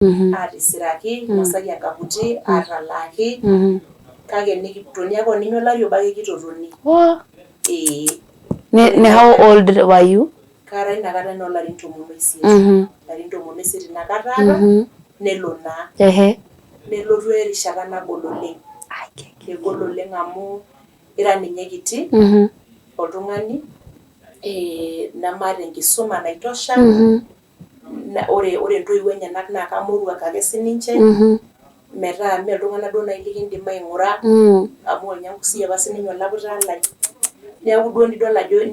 Aatisiraki, inosaki enkaputi, aatalaaki, kake nikitoni ake oninye olari obo ake kitotoni. Ee. Ne how old were you? Kara inakata enoolarin 18. Ilarin 18 inakata aata, nelo naa. Nelotu erishata nagol oleng. Egol oleng amu ira ninye kiti oltung'ani, nemaata enkisuma naitosha. Ore intoiwuo enyenak naa kamoruak ake sininche, metaa mee iltung'anak duo naaji likindim aing'ura, amu olnyangusi apa sininye olaputa lai. Neeku duo nidol ajo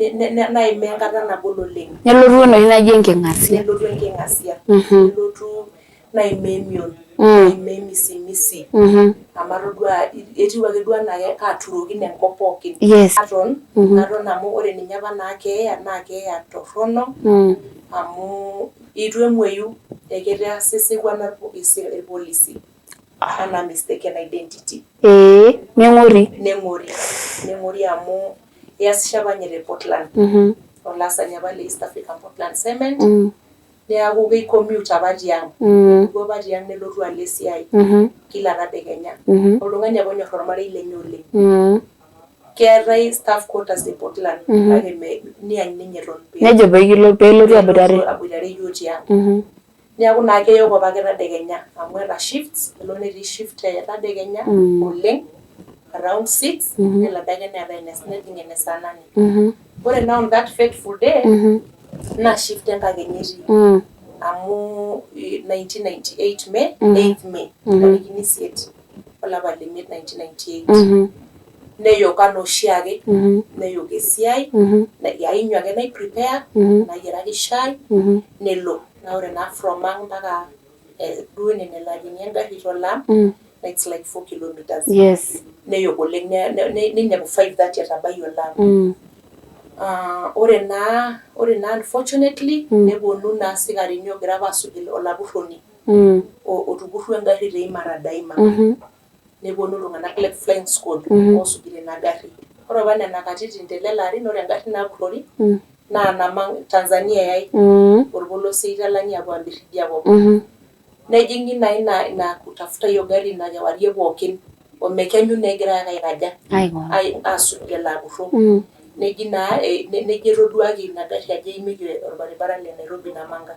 naimaa enkata nagol oleng. Nelotu enoshi naji enking'asia. Nelotu enking'asia. Nelotu naimaa emion, naimaa emisimisi, amu atodua etiu ake duo anaa kaaturokine enkop pookin. Aton, aton amu ore ninye apa naa keeya naa keeya torrono, amu eitu emuoyu, ekitaasa esekuana irpolisi anaa mistaken identity. Ee, neng'ori. Neng'ori, neng'ori amu easisho apa ninye te Portland, olaasani apa le East African Portland Cement. Neaku kei commute apa tiang'. Epuku apa tiang' nelotu alo esiai kila tadekenya. Oltung'ani apa onyor ormarei lenye oleng'. Keetae staff quarters te Portland kake niany ninye eton Nejo peelotu aboitare. Aboitare iyiook tiang'. Neaku naa keyok apake tadekenya amu eeta shifts, elo netii shift e tadekenya oleng' around 6 nelo adake neetae nejing ene saa nane. Ore naa on that fateful day naa shift enkakenya etii amu 1998 May, 8th May, ntarikini isiet olapa le imiet 1998. Neyok anaa oshiake, neyok esiai, ainyo ake nai prepare, nayiaraki shai, nelo. Naa ore naa from ang mpaka duo ene nelo ajing'ie engarri tolaam, naa it's like 4 kilometers. Neyok oleng neinepu 5:30 etabayie olaam. Ore naa unfortunately neponu naa isikarini oogira apa aasuj olapurroni otupurruo engarri te Imara Daima. Neponu iltung'anak le flying squad oosujita ina garri. Ore apa nena katitin telelo arin ore ingarrin naapurrori naa Namang Tanzania eyai, orpolosie eitalang'i aapuo aamirr idia kop. Nejing'i naa ina kutafuta hiyo gari ina kewarie pookin omekenyu naa egirae ake aikaja aasuj lelo apurrok. Neji naa neji etoduaki ina garri ajo eimieki orbaribara le Nairobi Namanga.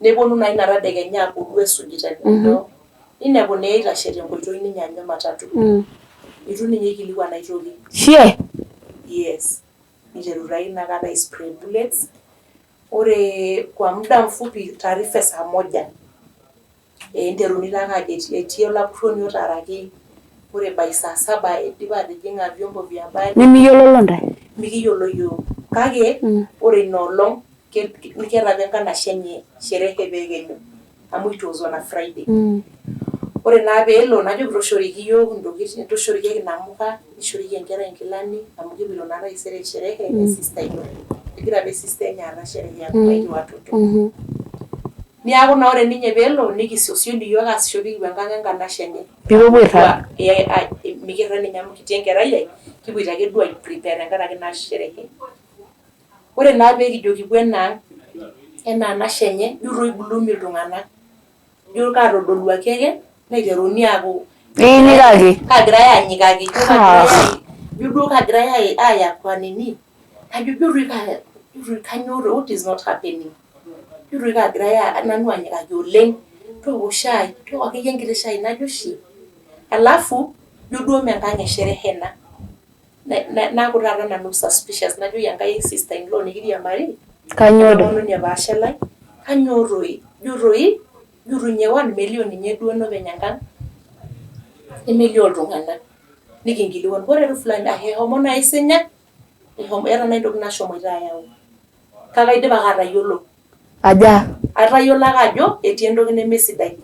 Neponu naa ina tadekenya aapuo duo esujita ilo ninepu naa eitashe tenkoitoi ninye aanyu ematatu. Eitu ninye eikilikuan aitoki. Yes. Niteru taa inakata ai spray bullets. Ore kwa muda mfupi taarifa e saa moja niteruni taake aajo etii olapurroni otaaraki. Ore by saa saba eidipa atijing'a vyombo vya habari. Nimiyiololo ntae? Mikiyiolo iyiook. Kake ore ina olong keeta apa enkanashe enye sherehe pee ekenyu amu it was on a Friday. Ore naa pee elo najoki toshoriki iyiook intokitin, toshorikieki inamuka, nishorieki enkerai inkilani amu kipoito naa taisere sherehe e sister ino. Egira apa e sister enye aata sherehe ya watoto. Niaku naa ore ninye pee elo nikisiosion iyiook aasisho pee kipuo enkang enkanashe enye. Piipuopuo airrag? Mikirrag ninye amu kitii enkerai ai, kipoito ake duo ai prepare tenkaraki ina sherehe. Ore naa pee kijo kipuo enaang ena anashe enye, ijo toi gloomy iltung'anak, ijo kaatodoluaki ake neiteruni aaku Nikinyikaki? Kaagirae aanyikaki, ijo duo kaagirae aaya nini, najo ijo toi kainyoo toi what is not happening? Ijo toi kaagirae nanu aanyikaki oleng', tooko shai, tooko akeyie enkiti shai najo shii. Alafu ijo duo mee enkang' e sherehe ena. Naaku taata nanu suspicious najoki enkai sister in law nikiriamari, entomononi epaasha lai, kainyoo toi, ijo toi ijo toi ninye one melio ninye duo enopeny enkang' nemelio iltung'anak. Nikinkilikuan ore duo fulani eshomo naaji isinya, eeta naaji intokitin naashomoita aayau. Kake aidipa ake atayiolo. Aja? Atayiolo ake ajo etii entoki nemesidai.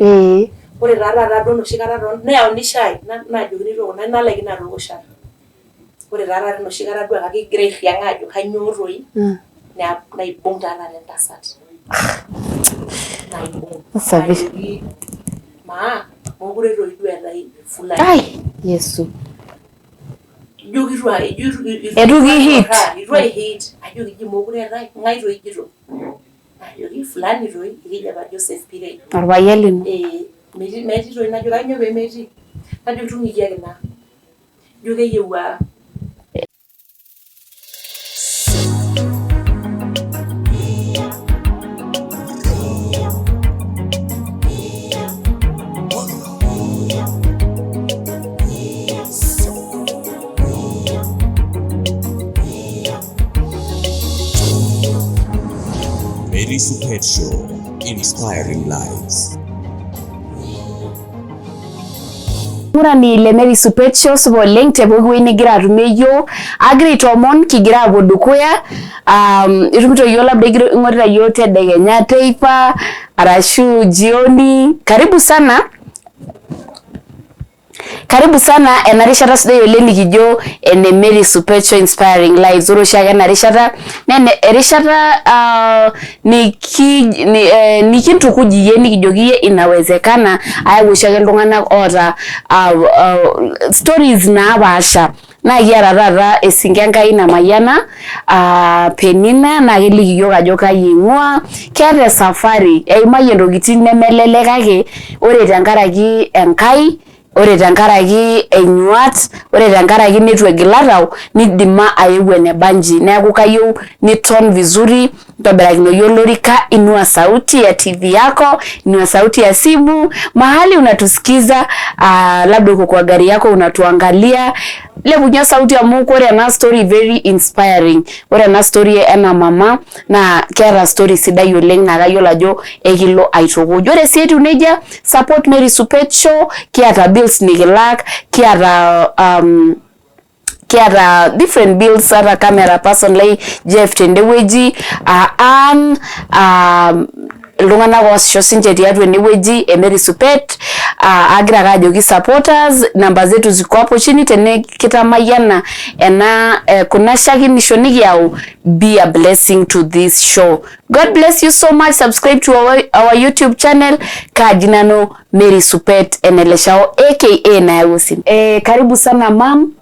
Ore taa taata duo enoshi kata neyauni shai naajokini tooko nalaikino atooko shai. Ore taa taata enoshi kata duo aa kigira airriang'a ajo kainyoo toi naibung taa taata entasat. Naibung. Najoki maa mokure toi duo eetae fulani. Yesu. Ijo kitu Eitu ki hit. Eitu ai hit. Ajoki ji mokure eetae, ng'ae toi ijito? Najoki fulani toi ekeji apa Joseph Pirei. Orpayian lino. Ee, metii metii toi najo kainyoo pee metii. Najo tung'ikiaki naa. Ijo keyiewua. Mary Supet Show, inspiring lives. Ngurani le Mary Supet Show supa oleng te pooki wueji nigira atumie iyiook agira aitoomon kigira aapuo dukuya itumito iyiook labda ing'orita iyiook tedekenya teipa arashu jioni karibu sana Karibu sana ena rishata sidai oleng nikijo ene Mary Supecho Inspiring Lives. Ore oshiake ena rishata naa erishata niki nikintukuj iyie nikijoki iyie inawezekana ayau oshiake iltung'anak oota stories napaasha naa kiata taata esinka Enkai namayiana Penina naa keliki iyiook ajo kai eing'ua keeta esafari eimayie intokitin nemelelek kake ore tenkaraki Enkai ore tenkaraki enyuat ore tenkaraki neitu egila tau nidima ayeu eneba nji neeku kayieu niton vizuri ntobirakinoyu olorika inua sauti ya TV yako inua sauti ya simu mahali unatusikiza labda uko kwa gari yako unatuangalia lepunye sauti amu ore ena story very inspiring ore ena story ena mama naa keeta story sidai oleng naa kayiolo ajo ekilo aitukuj ore sii etiu nejia support Mary Supet Show kiata bills nikilak kiata kiata different bills ata camera person lai Jeff tende wueji Ann iltung'anak oosisho sinche tiatua enewueji e Mary Supet agira ake ajoki supporters namba zetu ziko hapo chini tenikitamayiana ena kuna shakenisho nikiyau be a blessing to this show. God bless you so much. Subscribe to our YouTube channel kaaji nanu Mary Supet Eneleshao aka Nayau Osim. Karibu sana mam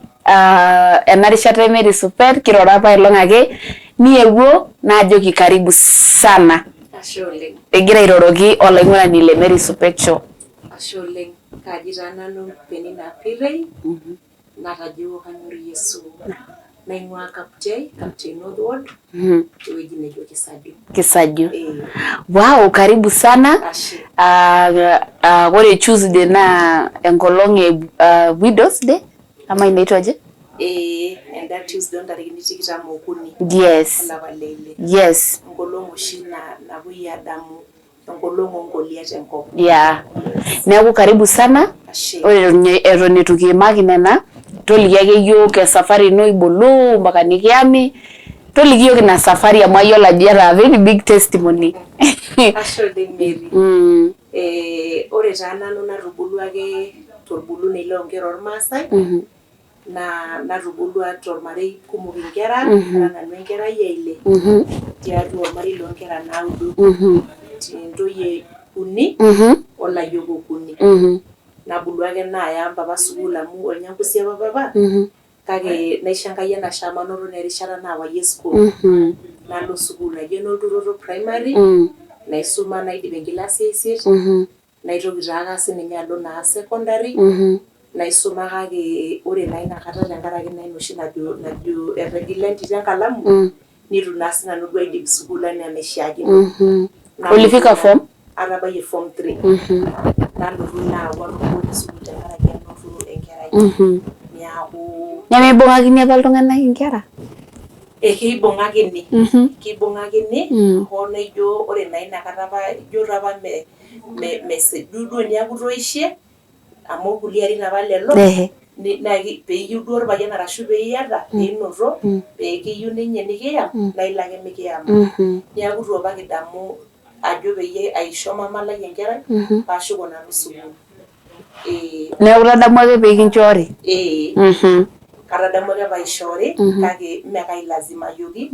ena rishata e Mary Supet kiroro apa ailong ake niewuo naajoki karibu sana. Ashe oleng. Egira airoroki olaing'urani le Mary Supet Show. Ashe oleng. Kaaji taa nanu Penina Pirei natajiwuo kanyor Yesu naing'ua Kaptiai, Kaptiai North Ward, ewueji nejo Kisaju. Kisaju. Wow, karibu sana. Ashe. Ore Tuesday naa enkolong e Widows Day ama inaitwaje? Enda Tuesday ontarikini 23. Yes. Olapa le ile. Yes. Enkolong oshi napuoi adamu enkolong onkolia tenkop. Yeah. Neeku karibu sana. Ashe. Ore eton eitu kiimaki nena, toliki ake iyiook esafari ino ibulu mpaka nikiami. Toliki iyiook ina safari amu ayiolo ajo iyata very big testimony. Ashe oleng Mary. Ore taa nanu natubulua ake torbulunei loonkera ormaasai. Naa natubulua tormarei kumok inkera, ara nanu enkerai e ile tiatua ormarei loonkera naudo. Intoyie uni olayiok okuni. Nabulu ake naaya mpapa sukuul amu olnyangusi apa papa kake naisho Enkai enashe amu anoto naa erishata naawayie sukuul. Nalo sukuul naijo enolturoto primary naisuma naidip enkilasi e isiet naitoki taake sininye alo naa secondary naisuma kake ore naa inakata tenkaraki naa ina oshi najo etigila entito enkalamu neitu naa sinanu duo aidip sukuul anaa enaishiakino. Ulifika form? Atabayie form 3. Nalotu naa aaku atupukuo te sukuul tenkaraki anoto enkerai. Niaku Nemeibung'akini apa iltung'anak inkera? Keibung'akini. Keibung'akini hoo naijo ore naa inakata apa ijo taa apa mesej duo teniaku itoishie amu kulie arin apa lelo naa peeyieu duo orpayian arashu peiyata peinoto pee keyieu ninye nikiyam naa ilo ake mikiyama. Niaku itu apa kidamu ajo peyie aisho mama lai enkerai paashuko nanu sukuul. Neeku itadamua ake pee kinchoori? Katadamua ake paishoori kake mme kailazimayioki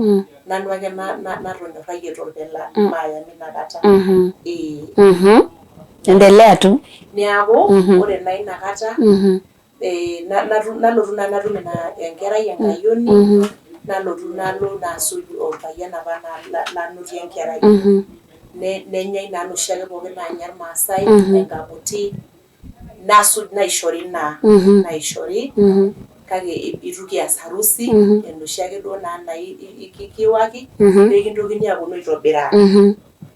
nanu ake natonyorrayie torpela maayami inakata. Endelea tu. Niaku ore naa inakata nalotu naa natum ina enkerai enkayioni. Nalotu nalo naasuj orpayian apa lanotie enkerai. Nenyai naa noshi ake pookin naanya irmaasai, enkaputi, nasuj naishori naa, naishori kake itu kias harusi, enoshi ake duo naa kiwaki pee kintokini aaponu aitobiraa.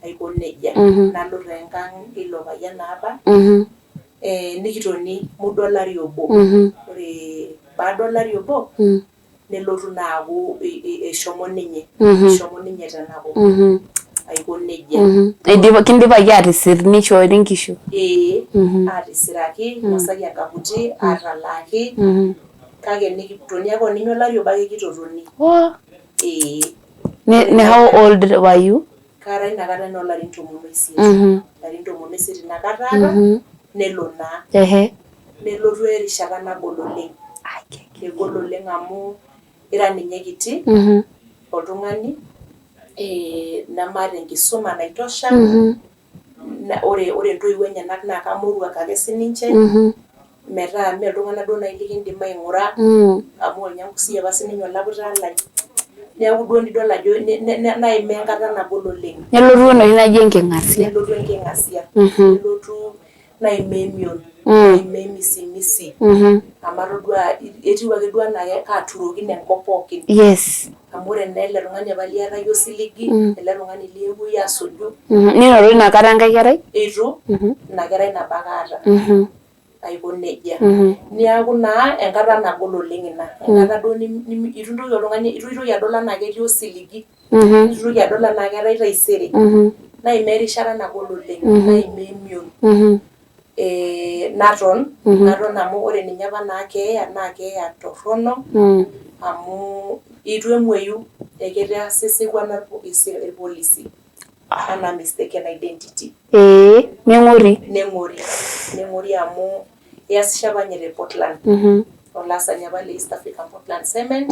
Aiko nejia. Nalo taa enkang ilo payian apa, nikitoni muda olari obo. Ore baada olari obo, nelotu naa aaku eshomo ninye. Eshomo ninye tenakop. Aiko nejia. Kindipaki aatisir nishoori inkishu. Ee, aatisiraki, inosaki enkaputi, aatalaaki, kake nikitoni ake oninye olari obo ake kitotoni. Ee. Ni how old were you? Kara inakata enoolarin 18. Ilarin 18 inakata aata, nelo naa. Nelotu erishata nagol oleng. Kegol oleng amu ira ninye kiti oltung'ani, nemaata enkisuma naitosha, ore intoiwuo enyenak naa kamoruak ake sininche, metaa mee iltung'anak duo naaji likindim aing'ura, amu olnyangusi apa sininye olaputaa lai. Neeku duo nidol ajo naimaa enkata nagol oleng. Nelotu enoshi naji enking'asia. Nelotu enking'asia. Nelotu naimaa emion, naimaa emisimisi, amu atodua etiu ake duo anaa kaaturokine enkop pookin. Amu ore naa ele tung'ani apa liata iyie osiligi, ele tung'ani liewuo iyie asuju. Ninoto inakata enkae kerai? Eitu, ina kerai nabo ake aata. Aiko nejia. Niaku naa enkata nagol oleng ina. Enkata duo itu intoki oltung'ani, itu itoki adol anaa ketii osiligi, itu itoki adol anaa keetae taisere. Naimaa erishata nagol oleng, naimaa emion. Naton, naton amu ore ninye apa naa keeya naa keeya torrono, amu itu emuoyu, ekitaasa esekuana irpolisi anaa mistaken identity. Ee, neng'ori. Neng'ori. Neng'ori amu easisho apa ninye te Portland. Olaasani apa le East African Portland Cement.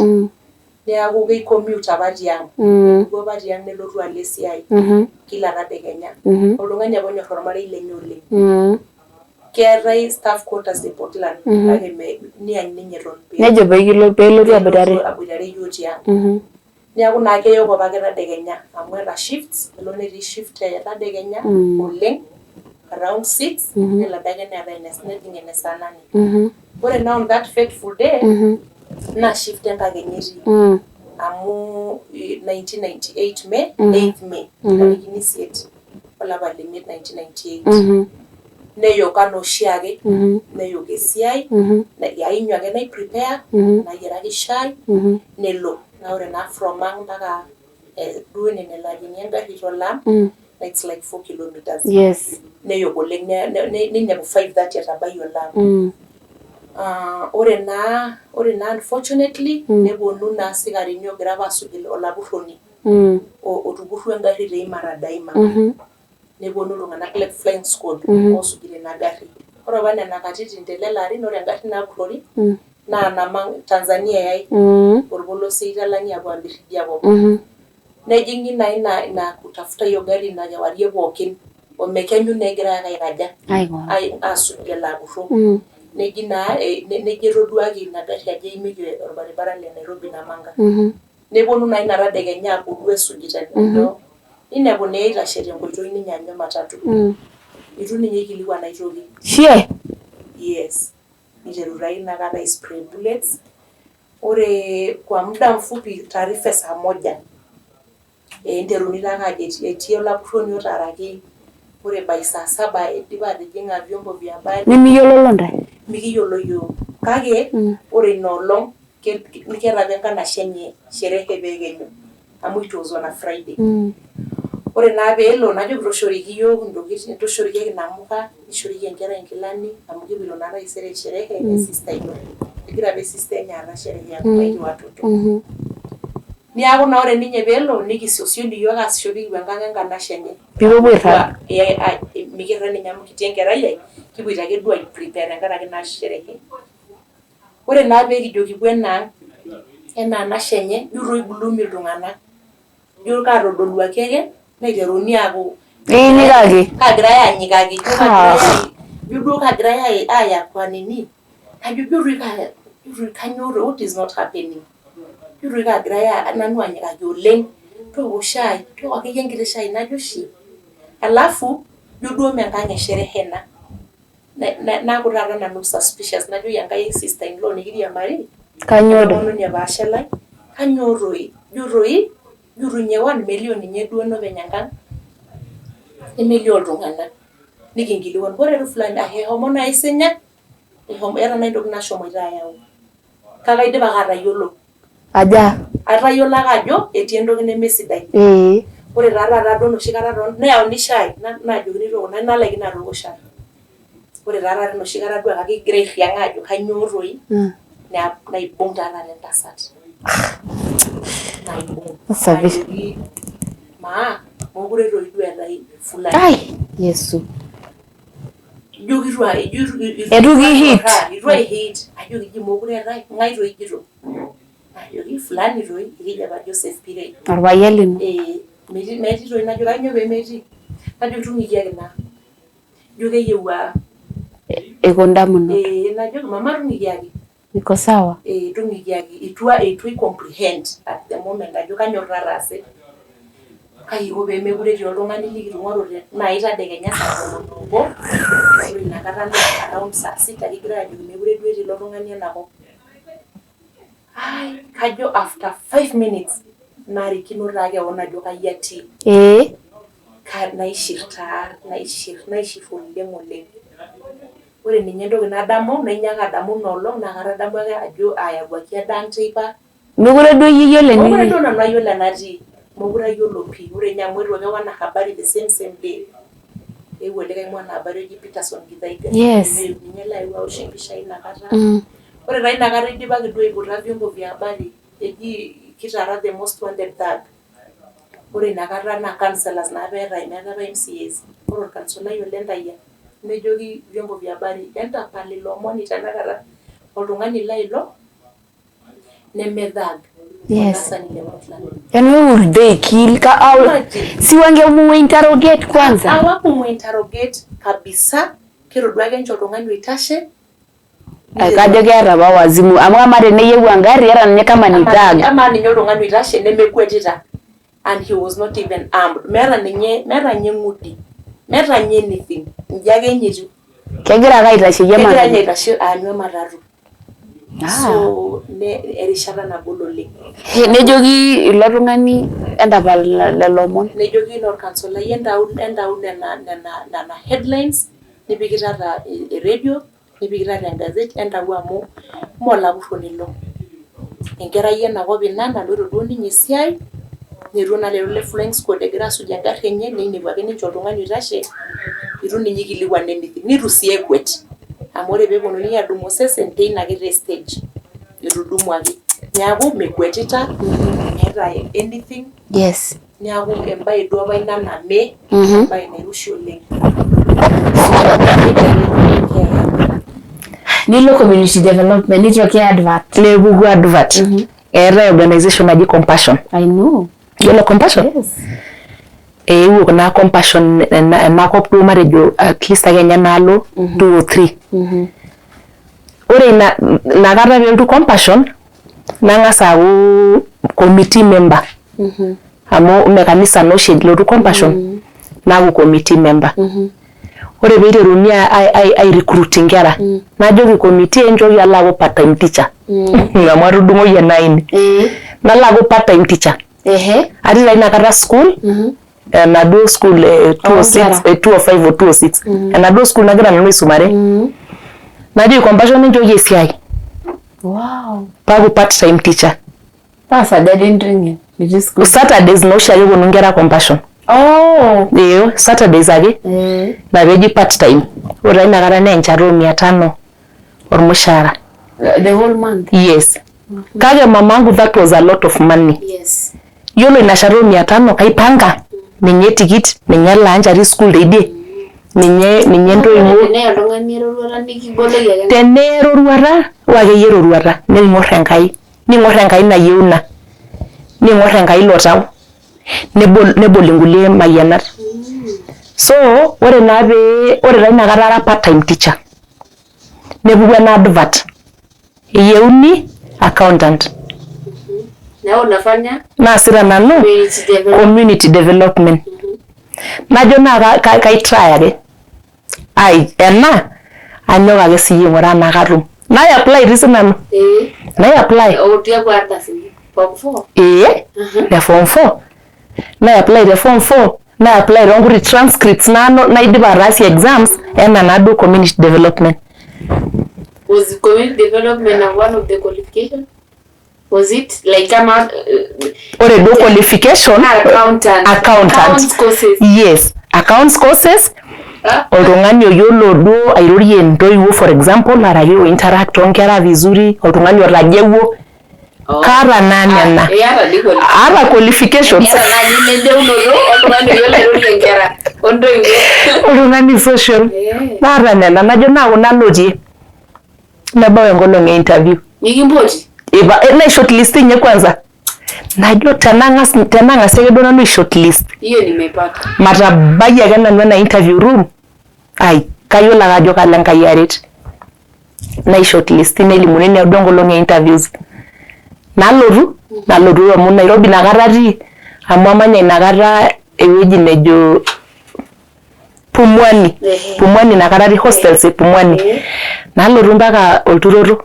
Neeku keicommute apa tiang'. Epuku apa tiang' nelotu alo esiai kila tadekenya. Oltung'ani apa onyor ormarei lenye oleng. Keetae staff quarters te Portland, kake niany ninye eton Nejo peelotu aboitare. Aboitare iyiok tiang'. Neeku naa keyok apake tadekenya amu eeta shifts, elo netii shift e tadekenya oleng around 6, nelo adake neetae nejing ene saa 8. Ore naa on that fateful day, naa shift enkakenya etii. Amu 1998 May, 8 May, ntarikini 8 olapa le imiet 1998. Neyok anaa oshiake, neyok esiai, ainyo ake nai prepare, nayiaraki shai, nelo. Naa ore naa from ang mpaka duo ene nelo ajing'ie engarri tolaam, naa it's like 4 kilometers. Neyok oleng ninepu 5:30 etabayie olaam. Ore naa unfortunately, neponu naa sikarini oogira apa asuj olapurroni otupurruo engarri te Imara Daima. Neponu iltung'anak le flying squad oosujita ina garri. Ore apa nena katitin telelo arin, ore engarri napurrori naa Namang Tanzania eyai, orpolosie italang'i aapuo amir idia kop. Nejing'i naa ina kutafuta hiyo gari ina kewarie pookin, omekenyu naa egirai ake aikaja, asuj lelo apurrok. Neji naa neji etoduaki ina garri ajo eimieki orbaribara le Nairobi Namanga. Neponu naa ina tadekenya aapuo duo esujita ilo, ninepu naa eitashe tenkoitoi ninye aanyu ematatu. Itu ninye eikilikuan aitoki. Shie. Yes. Niteru taa inakata ai spray bullets. Ore kwa muda mfupi taarifa e saa moja, niteruni taake aajo etii olapurroni otaaraki. Ore by saa saba idipa atijing'a vyombo vya habari. Nemiyiololo ntae? Mikiyiolo yiok. Kake ore ina olong keeta apa enkanashe enye sherehe peekenyu. Amu it was on a Friday. Ore naa peelo najoki toshoriki iyiok intokitin, toshorikieki inamuka, nishorieki enkerai inkilani amu kipoito naa taisere sherehe e sister ino. Egira apa esister enye aata sherehe ya watoto. Niaku naa ore ninye peelo nikisiosion iyiok aasisho pikipuo enkang enkanashe enye. Piipuopuo airrag. Mikirrag ninye amu kitii enkerai ai, kipoito ake duo ai prepare tenkaraki naa sherehe. Ore naa peekijo kipuo enaang ena anashe enye, ijo toi gloomy iltung'anak. Ijo kaatodoluaki ake neiteruni aaku Nikinyikaki. Kaagirai aanyikaki, ijo duo kaagirai aaya kwa nini, najo ijo toi kanyoo what is not happening. Ijo doi kaagirai nanu anyikaki oleng, tooko shai, tooko akeyie enkiti shai najo shi. Alafu ijo duo mee enkang e sherehe ena. Naaku taata nanu suspicious najoki enkae sister in law nikiriamari, Kanyoo doi? Entomononi epaasha lai, kanyoo toi? Ijo toi ijo itu inyewan melio ninye duo enopeny enkang, nemelio iltung'anak. Nikinkilikuan ore fulani ah eshomo naaji isinya, eeta naaji intokitin naashomoita ayau. Kake aidipa ake atayiolo. Aja? Atayiolo ake ajo etii entoki nemesidai. Ee. Ore taa taata duo enoshi kata neyauni shai naajokini tooko nalaikino atooko shai. Ore taa taata enoshi kata duo aa kigira airriang'aa ajo kainyoo toi, naibung taa taata entasat. Naibung. Najoki maa mokure toi duo eetae fulani. Ai Yesu. Ijo kitu Eitu ki hit. Eitu ai hit. Ajoki ji mokure eetae, ng'ae toi ijito? Ajoki fulani toi, ekeji apa Joseph Pirei. Orpayian lino? Ee, metii toi najo kainyoo pee metii? Najo tung'ikiaki naa. Ijo keyieu aa Eko ndamunot. Ee, najoki mama tung'ikiaki. Iko sawa? Ee, tung'ikiaki. Eitu ai comprehend at the moment ajo kainyoo nataase. Kai iko pee mekure etii oltung'ani likitung'uarote nai tadekenya saa tomon oobo, ore inakata naa around saa sita kigirai ajoki mekure duo etii ilo tung'ani enakop. Ai, kajo after 5 minutes narikino taa kewon ajo kai atii. Ee. Naishir taa, naishir, naishir oleng oleng. Ore ninye entoki nadamu, nainyaaka adamu ina olong naa katadamu ake ajo ayawuaki ade ang teipa. Mekure duo iyie iyiolo Mokure enitii. duo nanu ayiolo enatii. Mokure ayiolo pii. Ore ninye amu etuake wanahabari the same same day. Eewuo likae mwanahabari oji Peterson Githaiga. Yes. Ninye layewuo aosh impishai inakata. Ore taa inakata idipaki duo aiputa vyombo vya habari eji kitara the most wanted thug. Ore inakata naa councillors naa apa eetae meetae apa MCAs. Ore orkansolai ole Ntayia nejoki vyombo vya habari entapal ilo omoni tenakata oltung'ani lai ilo neme thug. Yes. Olaasani le Portland. Yani who will they kill? Ka, au, Imagine. si wangemuinterrogate kwanza? Hawakumuinterrogate kabisa, ketodua ake ninche oltung'ani oitashe. Kajo keeta apa wazimu amu amaa teneyieu engari ata ninye kama ni thug. Amaa ninye oltung'ani oitashe nemekuetita and he was not even armed. Meeta ninye ng'udi. Meeta ninye anything. Inji ake ninye etiu. Kegira ake aitasheyie Kegira ninye ematatu. aitashe aanyu ematatu. Ah. So ne erishata nagol oleng. Nejoki ilo tung'ani entapal lelo omon. Nejoki ina orkansolai entau entau nena nena nena headlines nipikitata eredio nipikitata engazeti entau amu mee olapurroni ilo. Enkerai enakop ina naloito duo ninye esiai neetuo naa lelo le flying squad egira asuj engarri enye neinepu ake ninche oltung'ani oitashe itu ninye ikilikuan anything nitu sii ekwet amu ore peeponunui adumu osesen teine ake te stage etudumuaki. Neeku mekwetita meeta anything. Neeku embae duo apa ina name, embae nairoshi oleng. Nilo community development nitokea advert. Nepuku advert. Eetae organization naji Compassion. I know. Yiolo Compassion? Yes. Eewuo naa Compassion enakop duo matejo at least ake ninye enaalo two or three. Ore ina inakata peelotu Compassion nang'as aaku committee member. Amu mme kanisa naa oshi elotu Compassion naaku committee member. Ore peiteruni ai recruit inkera najoki committee enchooki alo aaku part time teacher amu atudung'oyie ena aini. Nalo aaku part time teacher. Atii taa inakata school enaduo school e 206 205 o 206 enaduo school nagira nanu aisumare. Najoki Compassion enchooki esiai. Paaku part time teacher. Paa saa aja inteng'en itii school? Saturdays naa oshiake eponu inkera Compassion. Oh. Ee Saturdays ake ina peeji part time. Ore taa inakata naa enchata oo mia tano ormushaara. The whole month? Yes. Kake mamangu that was a lot of money. Yes. Yiolo ina shata oo mia tano kaipanga ninye tikit, ninye lunch atii school teidie, ninye ninye intoiwuo. Teneya oltung'ani eroruata nikigoloki ake. Teneya eroruata, ore akeyie eroruata ning'or Enkai, ning'or Enkai nayieuna, ning'or Enkai ilo tau, nebol nebol inkulie mayianat. So ore naa pee ore taa inakata ara part time teacher nepuku ena advert eyieuni accountant. Na unafanya Naasita nanu community development. Community development. Najo naa kai try ake ai ena anyok ake siyie aing'uraa enaa katum. Nai apply tii sinanu. Nai apply. Otii apa ardasini form 4. Ee, ne form 4. Nai apply te form 4, nai apply toonkuti transcripts nano naidipa ataasie exams ena naaduo community development. Was community development one of the qualification? Was it like kama Ore duo qualification accountant? Accountant. Accounts courses. Yes, accounts courses. Ah. Oltung'ani oyiolo duo airorie intoiwuo, for example, araki o interact onkera vizuri, oltung'ani otajeuo. Oh. Kaata naa nena. Iyata dii qualification. Aata qualifications. Iyata naaji nendeunoto oltung'ani oyiolo airorie inkera ontoiwuo. Oltung'ani social. Naata nena, najo naa kuna alotie. Nebau enkolong e interview. Nikimpoti. Ipa nai shortlist ninye kwanza. Najo tenang'as tenang'asi ake duo nanu ai shortlist. Hiyo nimepata. Matabai ake nanu ena interview room. Ai, kayiolo ake ajo kalo Enkai aret. Nai shortlist nelimuni duo enkolong e interviews. Nalotu amu Nairobi inakata atii, amu amanya inakata ewueji nejo Pumwani. Pumwani inakata atii, hostels e Pumwani. Nalotu mpaka olturoto.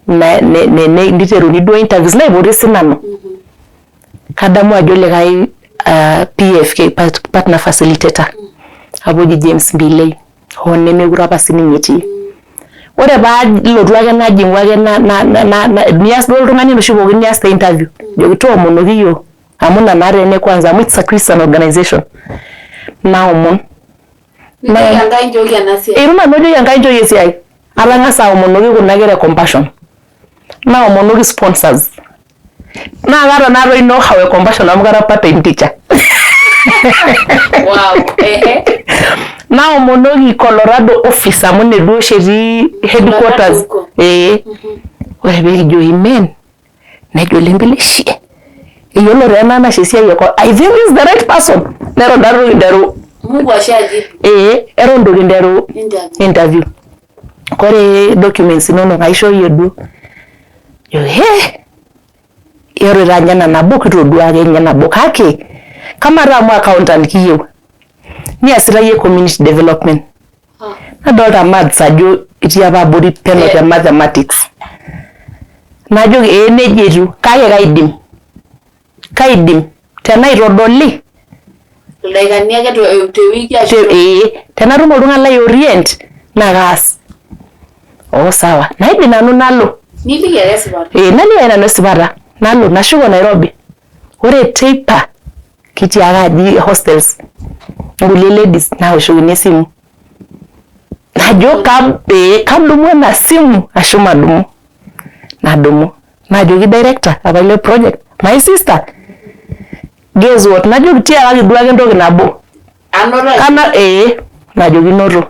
Niteruni duo interviews naipoti sinanu. Kadamu ajo likae PFK, partner facilitator, apa oji James Mbilei, hoo nemekure apa sininye etii. Ore paalotu ake najing'u ake nias duo oltung'ani enoshi pookin nias te interview. Ajoki toomonoki iyiok amu ina naatoi ene kwanza amu it's a Christian organization. Naomon. Nijoki Enkai nchooki ena siai. Eitu nanu ajoki Enkai nchooki esiai. Atang'asa aomonoki kuna kera e Compassion. Naomonoki sponsors. Naa kaata naatoi know how e Compassion amu kara part time teacher. Wow. Ehe. Naomonoki Colorado office amu ine duo oshi etii headquarters. Huko. Ee. Ore pee kijo amen, nejo Lembile shie. Eyiolo taa ena anashe esiai e I think this is the right person. Neton taa itu kinteru. Mungu ashajibu. Ee, eton itu kinteru Interview. Interview. Kore documents inonok aishooyie duo. Jo he. Ore taa ninye ena nabo kitodua ake ninye nabo kake kamaa taa amu accountant kiyieu niasita iyie community development. Nadolta maths ajo itii apa abori peno te mathematics. Najoki ee nejia etiu kake kaidim tenaitodoli. Ildaikani ake te wiki ashu Ee, tenatum oltung'ani lai orient naa kaas. Oh sawa, naidim nanu nalo. Niliki ake esipata. Ee, naliki ake nanu esipata. Nalo nashuko Nairobi. Ore teipa kitii ake aji hostels nkulie ladies naoshokini esimu. Najo kadumu ena simu ashu madumu. Nadumu. Najoki director apa le project, my sister, guess what? Najoki tiakaki duo ake entoki nabo. Anoto. Kana ee, najoki noto.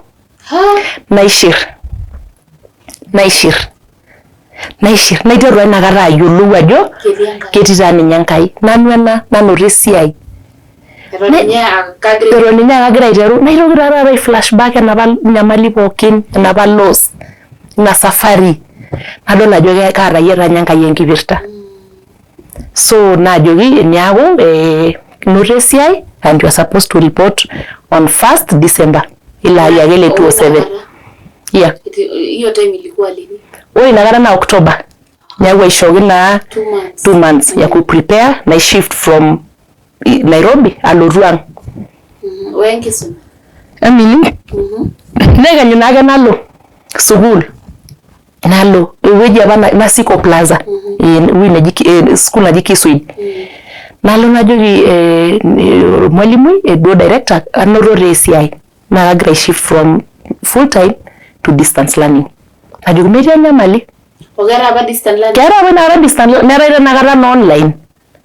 Naishir. Naishir. Naishir. Naiteru inakata ayiolou ajo ketii taa ninye Enkai. Nanu ena nanoto esiai. Eton ninye aa kagira aiteru. Naitoki taa taata ai flashback enapa nyamali pookin, enapa loss, ina safari. Nadol ajo kaatayie taa ninye Enkai enkipirta. So naajoki niaku inoto esiai and you are supposed to report on 1st December ilo ari ake le 2007. Yeah. Hiyo time ilikuwa lini? Ore inakata naa October. Neeku aishooki naa 2 months. 2 months ya ku prepare na shift from Nairobi alotu ang'. We enkisuma. Emily. Nekenyu naake nalo sukuul. Nalo ewueji apa Nasiko Plaza. Ewueji naji school naji Kiswahili. Nalo najoki mwalimui duo director anoto taa esiai naa kagira ai shift from full time to distance learning. Najoki metii enyamali. Keeta apa distance learning? Keeta apa inakata distance learning, neetae tenakata no online.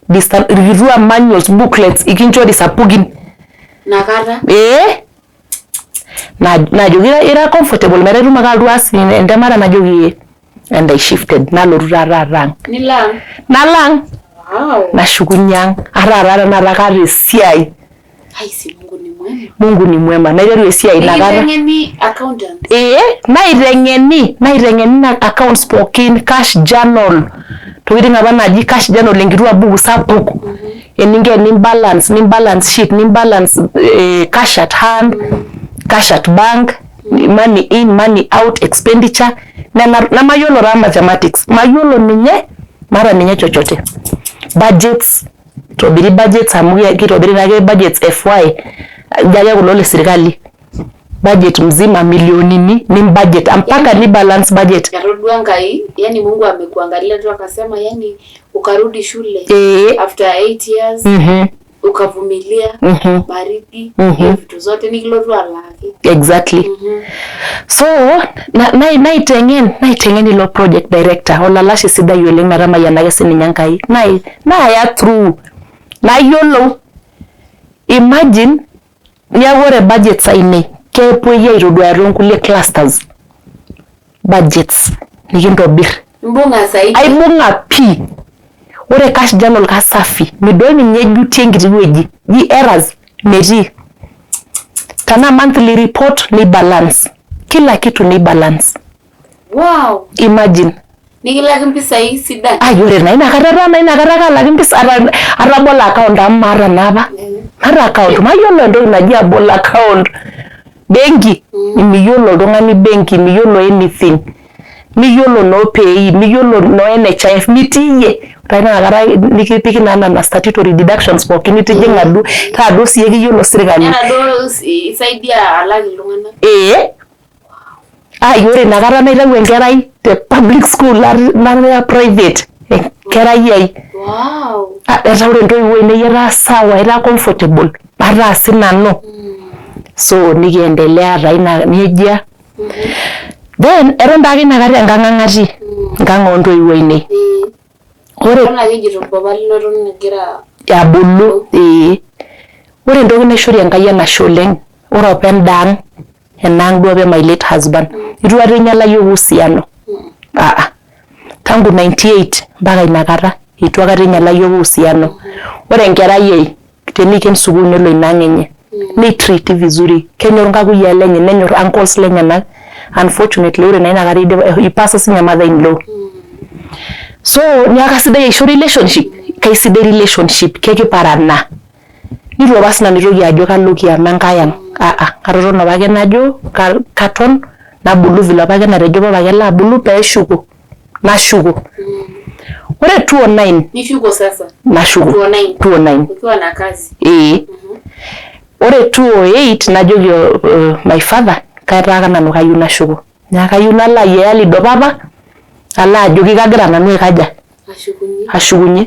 Distance irkitua manuals, booklets ikinchori sapukin. Nakata? Ee. Najoki ira comfortable metaa itum ake alotu aas entemata, najoki and I shifted nalotu taa taata ang'. Nilo ang'? Nalo ang'. Wow. Nashukunye ang'. Ata taata tenakata kaata esiai. Ai si Mungu ni mwema. mwema. Mungu ni mwema. Naiteru esiai inakata. Nikiteng'eni accountant. Ee, naiteng'eni, naiteng'eni na accounts pookin, cash journal, ntokitin apa naaji cash journal enkitua buku sapuk eninko enimbalance, nimbalance sheet, nimbalance cash at hand, cash at bank, money in, money out, expenditure. Nena nemayiolo taa mathematics, mayiolo ninye, maata ninye chochote. Budgets, itobiri budgets amu kitobiri naake budgets FY, ijo ake kulo le sirkali. Budget mzima milionini ni budget mpaka ni balance budget. Atodua Enkai, yani Mungu amekuangalia tu akasema, yani ukarudi shule after 8 years ukavumilia baridi hiyo vitu zote nikilotu alaaki. Exactly. So naiteng'en naiteng'en ilo project director olalashe sidai oleng metamayianaki sininye Enkai naaya through nayiolou imagine niaku ore budgets ainei kepuoi aitoduaya toonkulie clusters budgets nikintobir. Imbung'a saidi. Aibung'a pii. Ore cash journal kasafi midol ninye ejutie enkiti wueji ji errors metii. Tenaa monthly report ni balance kila kitu ni balance. Wow. Imagine. Nikilaki mpisai sidan. Ai ore naa inakata taa naa inakata kaalaki mpisai atabolo account amu maata naa apa. Maata account mayiolo entoki naji abol account. Benki miyiolo oltung'ani benki miyiolo anything. Miyiolo noo PAYE miyiolo noo NHIF mitii iyie. Ore inakata nikipiki naa nena statutory deductions pookin nitijing'a duo taa duo siiyie kiyiolo sirkali. Ena duo isaidia alak iltung'anak. Ee. Ai ore inakata naitau enkerai te public school naya private enkerai ai. Wow. Etaa ore intoiwuo ainei etaa sawa etaa comfortable ataa sinanu. So nikiendelea taa ina nejia. Then eton taake inakata enkang' ang' atii enkang' oontoiwuo ainei. Ore Eton ake ejito papa lino eton egira abulu ee. Ore entoki naishori Enkai enashe oleng' ore apa enda ang' enaang' duo apa e my late husband itu aikata einyiala iyiook uhusiano aa tangu 98 mpaka inakata itu aikata einyiala iyiook uhusiano. Ore enkerai ai teniken sukuul nelo ina ang' enye neitriiti vizuri kenyor nkakuyiaa lenye nenyor uncles lenyenak unfortunately ore naa inakata eidipa eipasa sininye mother in law. So niaku kasidai aisho relationship kaisidai relationship kekiparana. Nitu apa sinanu aitoki ajo kalo kiama enkae ang' aa katotona apake najo katon nabulu vile apake natejo papa kelo abulu peeshuko nashuko. Ore 2009 nishuko sasa. Nashuko 2009. 2009 Ukiwa na kazi. Ee. Ore 2008 najoki my father kataa nanu kayieu nashuko. Neeku kayieu nalo ayiaya lido papa alo ajoki kagira nanu aikaja Ashukunye. ashukunye.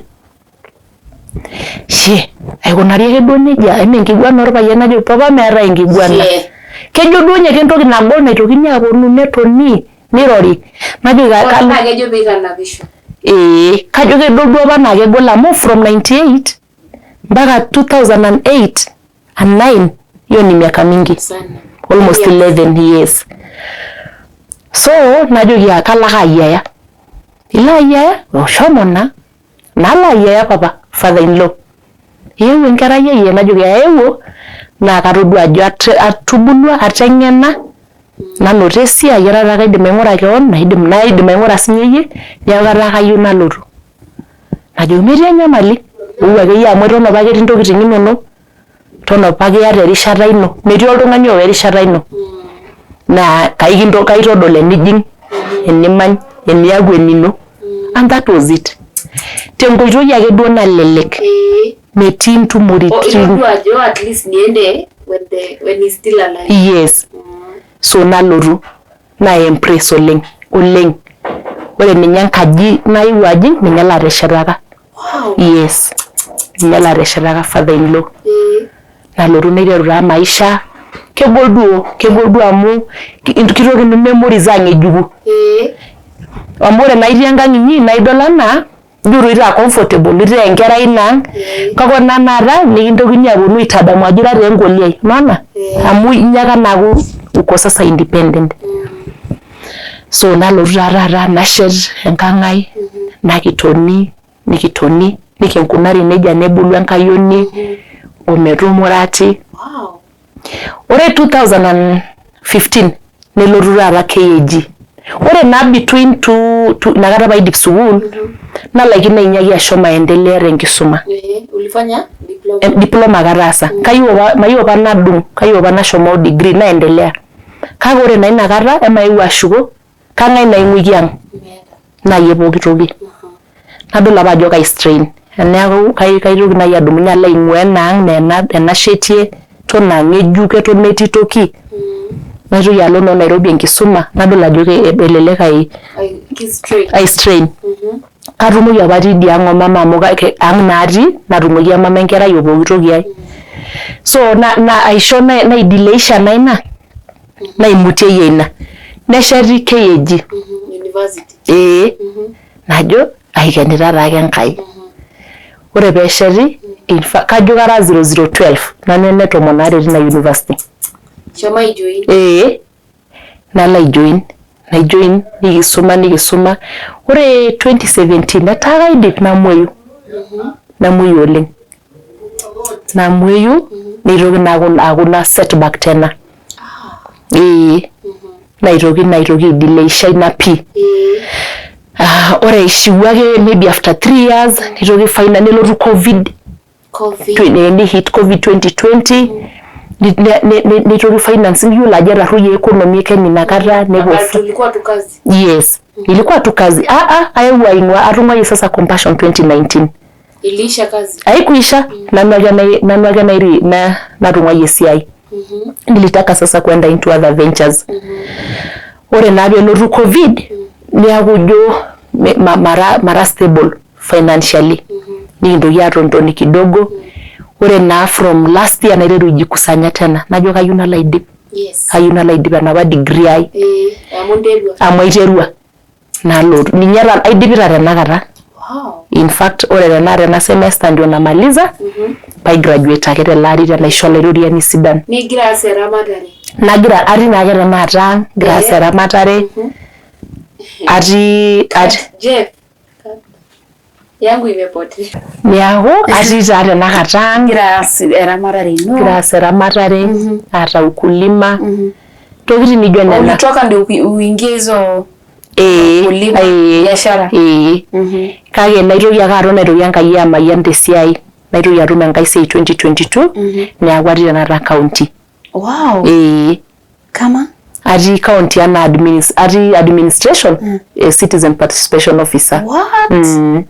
Shee aikunari ake duo nejia eme enkiguana orpayian najo papa meetae enkiguana. Shee. Kejo duo ninye kentoki nagol naitokini aponu netoni nirori najoki kalo Naa kejo peitanapisho. ee kajo kedol duo apa naa kegol amu from 98 mpaka 2008 and 9 hiyo ni miaka mingi Sana. almost Yeah. 11 years. So najoki ah, kalo ake ayiaya. Ilo ayiaya oshomo naa nalo ayiaya papa father in law. Eewuo enkerai ai najoki eewuo naa katodua ajo atubulua ateng'ena nanoto esiai etaa taa kaidim aing'ura kewon naidim naidim aing'ura sinye iyie neeku etaa kayieu nalotu. Najoki metii enyamali ou akeyie amu eton apake etii intokitin inonok eton apake iyata erishata ino metii oltung'ani owa erishata ino naa kaitodol enijing enimany eniaku enino and that was it. Tenkoitoi ake duo nalelek Ee. metii intumoritin. Itodua ajo at least niende when he's still alive. Yes. So nalotu na embrace oleng oleng. Ore ninye enkaji naewuo ajing ninye lateshetaka. Wow. Yes. Ninye lateshetaka father in law. Ee. Nalotu naiteru taa maisha kegol duo amu kitokini memories ang'ejuku. Ee. Amu ore naa itii enkang' inyi naa idol anaa ijo doi itaa comfortable itaa enkerai ina ang' kake ore naa tenakata nikintokini aponu aitadamu ajo ira taa enkoliai unaona amu inyaaka naa aaku uko sasa independent. So nalotu taa taata nashet enkang' ai nakitoni nikitoni nikinkunari nejia nebulu enkayioni ometumurati. Wow. Ore 2015 nelotu taata KAG. Ore naa between two, two inakata paidip sukuul nalaikino ainyiaki ashomo aendelea tenkisuma. Ulifanya diploma? Diploma ake ataasa. Kayieu apa mayieu apa nadung kayieu apa nashomo degree naendelea. Kake ore naa inakata emaeu ashuko kang'ae naa aing'uiki ang' naayie pooki toki. Nadol apa ajo kai strain neeku kaitoki naaji adumunye alo aing'uaa ena ang' naa ena shetie eton aa ng'ejuk eton metii toki naitoki alo noo Nairobi enkisuma nadol ajo elelek ai strain. Katumoki apa atii idia ang' omama amu ang' naa atii natung'uaikia mama enkerai o pooki toki ai. So aisho naidileisha naa ina naimutieyie ina nesheti KAG. Ee najo aikenita taake Enkai. Ore peesheti in fact kajo kara 0012 nanu ene tomon aare tina university. Shomo aijoin. Ee nalo aijoin naijoin nikisuma nikisuma ore 2017 etaa kaidip namuoyu namuoyu oleng namuoyu neitoki naa aaku ina setback tena ee naitoki naitoki aidileisha ina pii. Ore aishiu ake maybe after 3 years nitoki final nelotu COVID. COVID. Nihit COVID 2020 nitoki financing iyiolo ajo etarruoyie economy e Kenya inakata nepuo. Tulikuwa tu kazi. Yes, ilikuwa tu kazi. Ayewuo aing'ua atung'uayie sasa Compassion 2019. Iliisha kazi. Haikuisha. Nanu ake nairi natung'uayie esiai. Nilitaka sasa kwenda into other ventures. Ore naa peelotu COVID niaku ijo mara stable financially nikintoki atontoni kidogo. Ore naa from last year naiteru aijikusanya tena najo kayieu nalo aidip. Kayieu nalo aidip enapa degree ai. Amu interua. Amu aiterua nalotu ninye aidipita tenakata. In fact ore tenakata ena semester ndio namaliza pai graduate ake tele ari tenaisho Olaitoriani sidan. Nigira aas eramatare. Nagira atii naake tenakata ang' agira aas eramatare atii Jeff. Yangu imepotea. Niaku atii taa tenakata ang'. Igira aas eramatare ino. Agira aas eramatare aata ukulima ntokitin nijo nena. Ulitoka ndio uingie hizo ukulima, biashara. Ee. Kake naitoki ake aton aitoki Enkai amayian tesiai naitoki atum enkae siai 2022 neeku atii tenakata county. Wow. Ee. Kama? Atii county anaa atii administration citizen participation officer. What?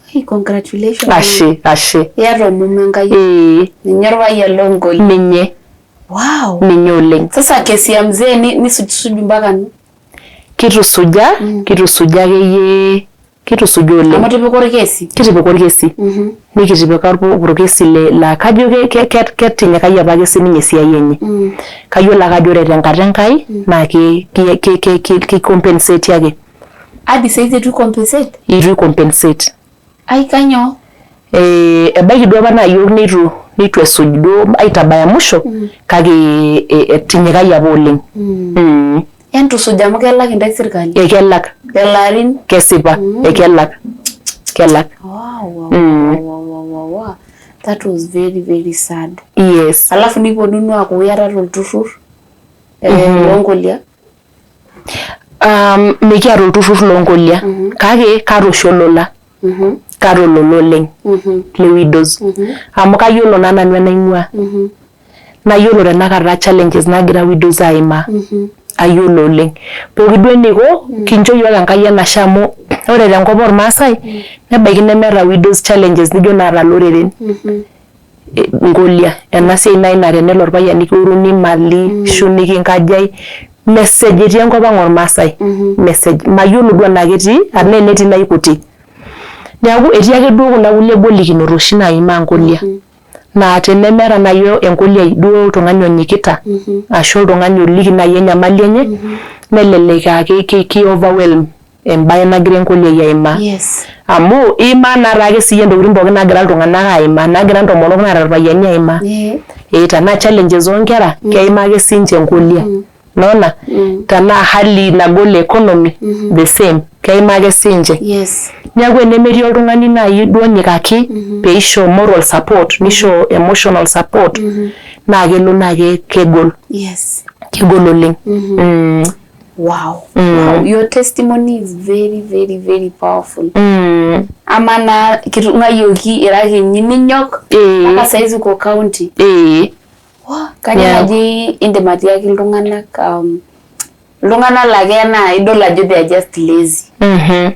Hey, congratulations. Ashe, ashe. Iyata omume Enkai. Ee. Ninye orpayian lonkoli. Ninye. Wow. Ninye oleng. Sasa kesi ya mzee nisujusuju mpaka nu? Kitusuja, kitusuja akeyie, kitusuja oleng. Amu itipika orkesi? Kitipika orkesi. Nikitipika orkesi laa kajo ketinyikayie apake sininye esiai enye. Kayiolo ake ajo ore tenkata Enkai naa kikompenseti ake. Hadi saizi eitu compensate? Eitu compensate. Ai kainyoo? Ebaiki duo apa naa iyiok neitu esuj duo aitabaya musho kake etinyikayie apa oleng. Entusuj amu kelak intae sirkali. Ekelak. Lelo arin. Kesipa, ekelak. Kelak. Wow. That was very very sad. Yes. Alafu niponunu aaku iyatata olturrur loonkolia. Mikiata olturrur loonkolia kake kaata oshi olola. Kaata olola oleng le widows. Amu kayiolo naa nanu enaing'uaa. Nayiolo tenakata challenges naagira widows aimaa. Ayiolo oleng. Pooki duo eniko kincho iyiook Enkai enashe amu ore tenkop ormaasai nebaiki nemeeta widows challenges nijo naata iloreren. Nkolia ena siai naaji naa tenelo orpayian nikioruni imali ashu nikinkajai mesej etii enkop ang' ormaasai mesej mayiolo duo enaa ketii enaa enetii naa ikutik. Neeku etii ake duo kuna kulie golikinot oshi naimaa nkolia naa tenemeeta naaji enkoliai duo oltung'ani onyikita ashu oltung'ani oliki naaji enyamali enye nelelek aa ki overwhelm embae nagira enkoliai aimaa. Amu imaa naa taake siiyie ntokitin pookin naagira iltung'anak aimaa naagira intomonok naata irpayiani aimaa. Ee tenaa challenges oonkera keimaa ake siinche nkolia. Unaona? Tenaa hali nagol e economy the same. Keima ake siinche. Yes. Neeku enemetii oltung'ani naaji duo onyikaki peisho moral support nisho emotional support naa kelo naa kegol. Yes. Kegol oleng. Wow. Wow. Your testimony is very very very powerful. Ama naa kitung'ayioki ira kinyi ninyok mpaka saizi uko county. Kajo naji indim atiaki iltung'anak iltung'anak laa keya naa idol ajo they are just lazy.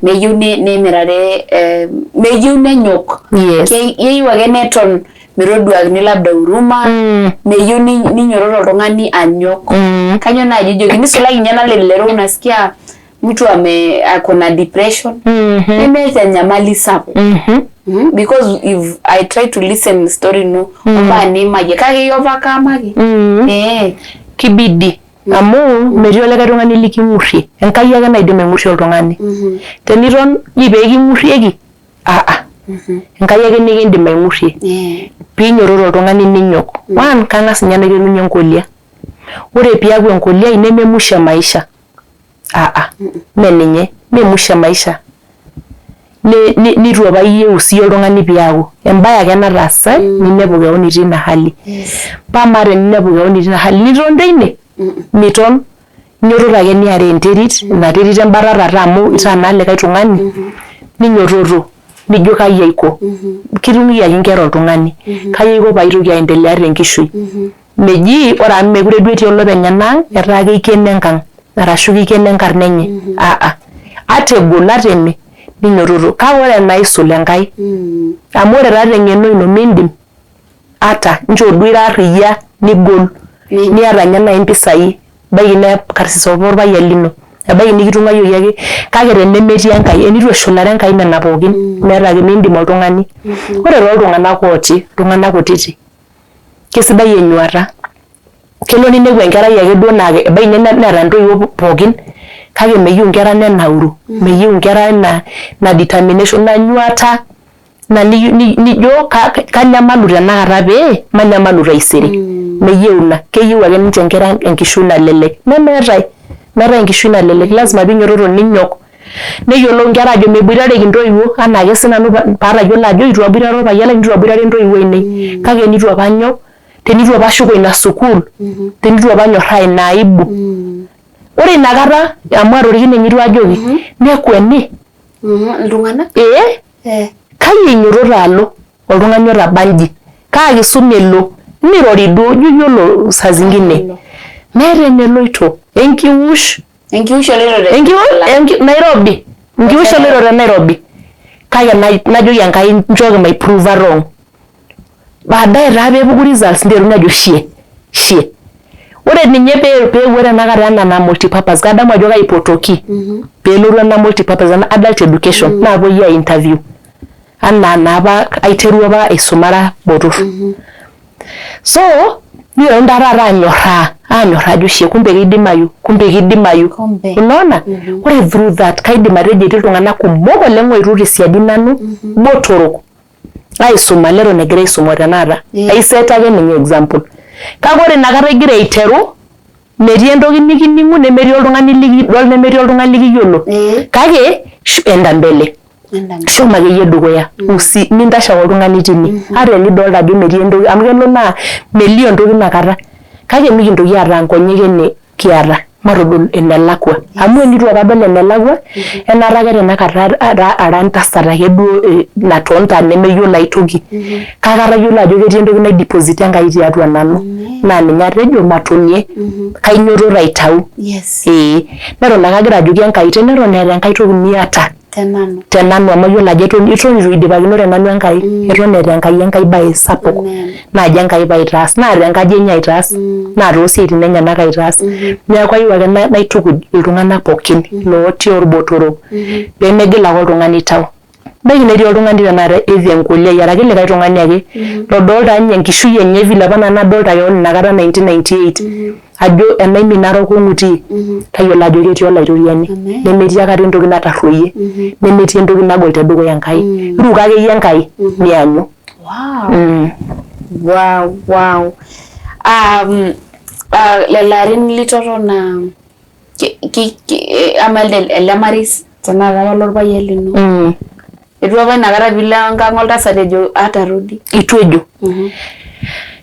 Meyieu nemirare meyieu nenyok. Keyieu ake neton metoduakini labda huruma, meyieu ninyororo oltung'ani anyok. Kanyoo naaji ijoki nisulaki ninye nalelero unasikia mtu ame ako na depression nemeeta enyamali sapuk. Because if I try to listen story ino ombaa niimayie kake i overcome ake. Kibidi amu metii olikae tung'ani liking'urrie, Enkai ake naidim aing'urrie oltung'ani. Teniton ji pee king'urrieki Enkai ake nikindim aing'urrie. Piinyototo oltung'ani ninyok. One, kang'as ninye naiterunye enkolia. Ore piaku enkoliai neme musho e maisha. Mee ninye, mee musho e maisha. Nitu apa iyieu siyie oltung'ani piaku. Embae ake nataasa ninepu keon itii ina hali. Paa amaa teninepu keon itii ina hali niton teine? Miton. Inyototo ake niare enterit, ina terit embatata amu itaa naa likae tung'ani, ninyototo nijo kai aiko. Kitung'uiaki inkera oltung'ani. Kai aiko paitoki aendelea tenkishui. Meji ore amu mekure duo etii olopeny enaang' etaa keikeno enkang' arashu keikeno enkarna enye. Ata egol ata eme ninyototo. Kake ore enaisul Enkai. Amu ore taa teng'eno ino mindim ata nchoo duo ira arriyia nigol niata ninye naaji impisai ebaiki naa karsis apa orpayian lino ebaiki nikitung'uayioki ake kake tenemetii Enkai enitu eshulare Enkai nena pookin meeta ake miindim oltung'ani. Ore tooltung'anak ooti iltung'anak kutitik kesidai enyuata kelo ninepu enkerai ake duo naa ebaiki ninye neeta intoiwuo pookin kake meyieu inkera nenauru meyieu inkera ina determination ina nyuata na nijo kanyamalu tenakata pee manyamalu taisere. Meyieu ina, keyieu ake ninche inkera enkishui nalelek nemeetae, meetae enkishui nalelek lazima piinyototo ninyok neyiolou inkera ajo meboitareki intoiwuo anaake sinanu paatayiolo ajo eitu aboitare orpayian lai nitu aboitare intoiwuo ainei kake enitu apa anyok tenitu apa ashuko ina sukuul tenitu apa anyorraa ina aibu. Ore inakata amu atorikine ninye eitu ajoki nekweni Iltung'anak? Kai einyototo alo oltung'ani otaba inji? Kaa kisuma elo? Mirori duo ijo iyiolo saa zingine. Meeta eneloito. Enkiwush. Enkiwush eloito te Nairobi. Enkiwush eloito te Nairobi. Kake najoki Enkai nchooki maiprova wrong. Baadaye taa peepuku results niteruni ajo shie shie. Ore ninye peewuo tenakata ena na multipurpose kadamu ajo kaipotoki peelotu ena multipurpose ena adult education naapuoi ai interview anaa naapa aiterua apa aisumara botor. So niteruni taa taata anyorraa anyorraa ajo shie kumbe keidimayu kumbe keidimayu. Unaona? Ore through that kaidim atejo etii iltung'anak kumok oleng oetuo tesiadi nanu botorok aisuma leton egira aisuma tenakata. Aiset ake ninye example. Kake ore inakata igira aiteru metii entoki nikining'u nemetii oltung'ani likidol nemetii oltung'ani likiyiolo. Kake enda mbele. Shomo akeyie dukuya. Mintashe ake oltung'ani tine. Ata enidolta ajo metii entoki amu kelo naa melio entoki inakata. Kake mikintoki aata nkonyek ene kiata matodol enelakua. Amu enitu apa adol enelakua enaata ake tenakata ara entasat ake duo natonta nemeyiolo aitoki. Kake atayiolo ajo ketii entoki naidiposita Enkai tiatua nanu naa ninye atejo matonie kainyototo aitau. Neton ake agira ajoki Enkai teneton eeta enkae toki niata tenanu amu ayiolo ajo eton eitu eidipakinore nanu Enkai eton eeta Enkai enkae bae sapuk naaji Enkai paitaas naa tenkaji enye aitaas naa toosiaitin enyenak aitaas. Neeku ayieu ake naitukuj iltung'anak pookin lootii orbotorok peemegila ake oltung'ani tau. Ebaiki netii oltung'ani tenakata either enkoliai araki likae tung'ani ake lodolta ninye enkishui enye vile apa nanu nadolta keon inakata 1998 ajo enaimin narok ong'uti tayiolo ajo ketii olaitoriani nemetii akata entoki natarruoyie nemetii entoki nagol tedukuya Enkai. Ruko akeyie Enkai nianyu. Wow. Wow, wow. Lelo arin litotona ama ele marei Tenaa apa lorpayian lino. Eitu apa inakata piilo enkang oltasat ejo ata rudi? Eitu ejo.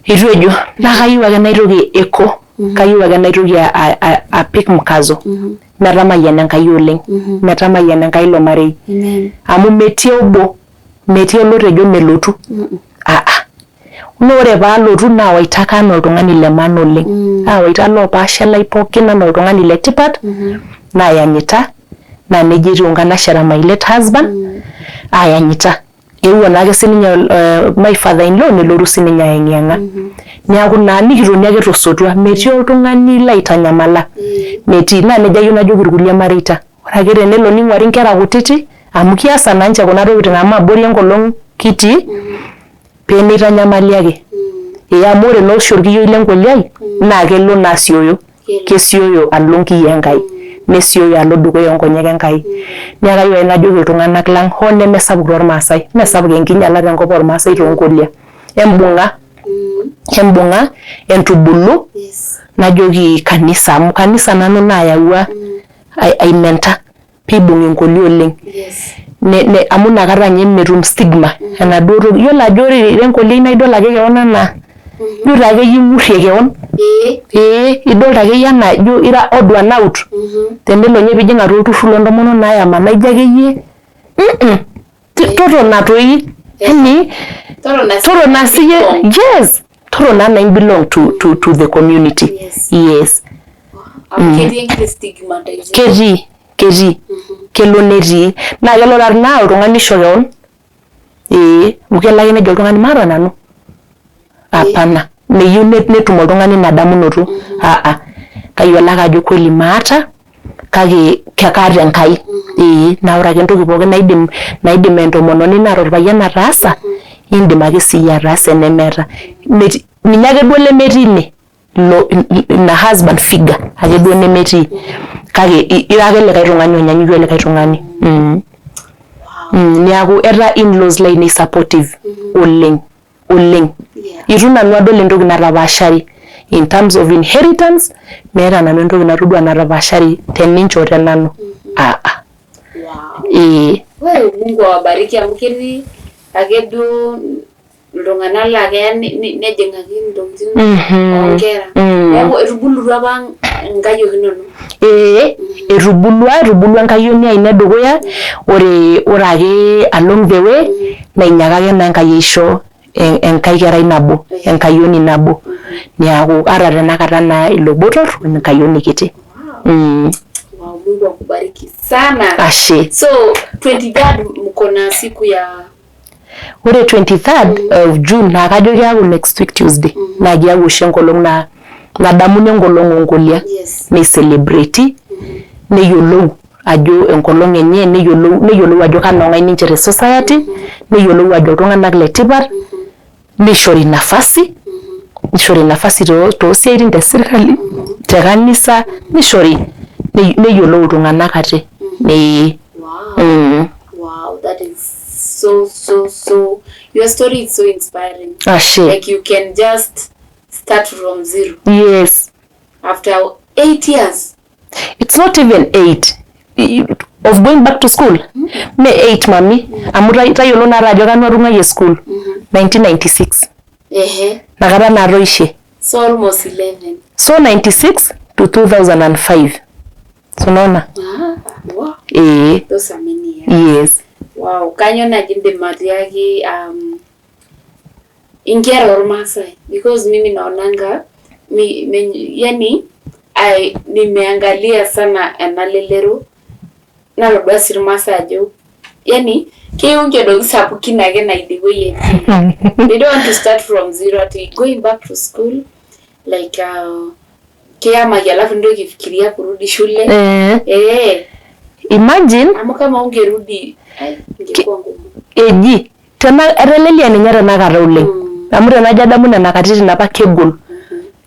Eitu ejo. Naa kayieu ake naitoki eko. Kayieu ake naitoki apik mkazo. Metamayiana Enkai oleng. Metamayiana Enkai ilo marei. Amu metii obo, metii olotejo melotu. Aa. Naa ore paalotu naawaita anaa oltung'ani le maana oleng. Aawaita loopaasha lai pookin anaa oltung'ani le tipat naayanyita naa nejia etiu enkanashe my late husband aayanyita. Eewuo naake sininye my father in law nelotu sininye ayeng'iyeng'a. Neeku naa nikitoni ake tosotua metii oltung'ani laitanyamala metii. Naa nejia ayieu najoki irkulie mareita. Ore ake tenelo ning'uari inkera kutiti amu kiasa naa ninche kuna tokitin amu abori enkolong kitii pee meitanyamali ake. Ee amu ore naa oshi orkiyioi le nkoliai naa kelo naa asioyo, kesioyo alo nkiyiaa Enkai, nesioyo alo dukuya oo nkonyek Enkai. Neeku kayieu ake najoki iltung'anak lang hoo nemesapuk toormaasai, mee sapuk enkinyala tenkop oormaasai toonkolia, embung'a embung'a entubulu najoki kanisa amu kanisa nanu naayawua aimenta piibung'i enkolia oleng. Amu inakata ninye metum stigma enaduo toki. Iyiolo ajo ore ira enkoliei naa idol ake keon anaa ijo taa akeyie ing'urrie keon. Ee idol akeyie anaa ijo ira odd one out. Tenelo ninye piijing atua olturrur loo ntomonok naayama naa ijo akeyie totona toi yani totona siyie yes totona anaa belong to the community yes. Ketii ketii kelo netii naa kelo taa naa oltung'ani oisho keon ee amu kelo ake nejo oltung'ani maata nanu hapana meyieu netum oltung'ani ina damunoto aa tayiolo ake ajo kweli maata kake kaata Enkai ee naa ore ake entoki pookin naidim naidim entomononi naata orpayian ataasa indim ake siiyie ataasa enemeeta ninye ake duo lemetii ine ilo ina husband figure ake duo nemetii kake ira ake likae tung'ani onyanyukie olikae tung'ani Niaku etaa in-laws lainei supportive oleng oleng. Itu nanu adol entoki natapaashari in terms of inheritance meeta nanu entoki natodua natapaashari teninche o tenanu aa ee. Mungu awabariki amu ketii ake duo iltung'anak laa keya nejing'aki intokitin oonkera. Neeku etubulutua apa inkayiok inonok. Ee etubulua, etubulua enkayioni ai enedukuya ore ore ake along the way nainyiaka ake naa Enkai aisho enkae kerai nabo enkayioni nabo niaku ata tenakata naa ilo botor wenkayioni kiti. Wow, Mungu akubariki sana. Ashe. So 23rd mko na siku ya Ore 23rd of June naa kajo keaku next week Tuesday naa keaku oshi enkolong naa nadamuni enkolong oonkolia neicelebrati neyiolou ajo enkolong enye neyiolou neyiolou ajo kanoong'ae ninche te society neyiolou ajo iltung'anak le tipat nishori nafasi nishori nafasi toosiaitin te sirkali te kanisa nishori neyiolou iltung'anak ate ee. Wow. Wow, that is so so so your story is so inspiring. Ashe. Like you can just start from zero. Yes. After 8 years. It's not even 8 of going back to school. Me 8 mami. Amu tayiolo naa ajo kanu atung'uayie school. 1996. Ehe. Nakata natoishe. So almost 11. So 96 to 2005. So unaona? Ah, wow. Eh. Those are many years. Yes. Wow, kanyoo naji indim atiaki inkera ormaasai because mimi naonanga yani nimeangalia sana ena lelero natodua sii irmaasai ajo yani keyieu nkedoki sapukin ake naidip ewueji etii. They don't want to start from zero ati going back to school like kiyamaki alafu ndio kifikiria kurudi shule. Eh. Imagine amu kama ungerudi ingekuwa ngumu. Eji tena etelelia ninye tenakata oleng. Amu tenajo adamu nena katitin apa kegol.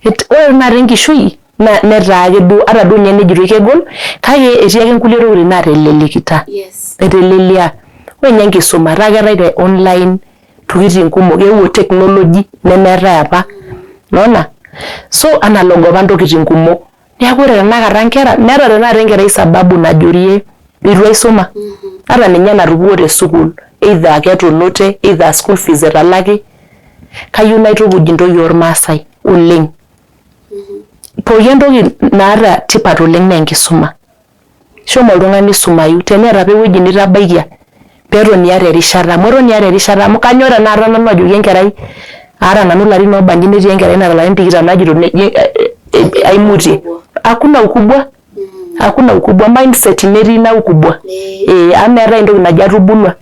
Ore tenakata enkishui netaa ake duo ata duo ninye nejitoi kegol kake etii ake nkulie tokitin naatelelekita. Yes. Etelelia. Ore ninye enkisuma etaa keetae te online ntokitin kumok eewuo technology nemeetae apa. Unaona? So analog apa ntokitin kumok. Neeku ore tenakata nkera meeta tenakata enkerai sababu najorie. Eitu aisuma. Ata ninye enatupukuo te sukuul, either ketulote, either school fees etalaki, kayieu naitukuj intoyie olmaasai oleng. Pooki entoki naata tipat oleng naa enkisuma. Shomo oltung'ani isumayu, teneeta apa ewueji nitabaikia peeton iyata erishata amu eton iyata erishata amu kanyoo tenakata nanu ajoki enkerai aata nanu ilarin oobanji netii enkerai naata ilarin tikitam najito aimutie. Hakuna ukubwa, hakuna ukubwa mindset ino etii ina ukubwa. Ee amu meetae entoki naji atubulua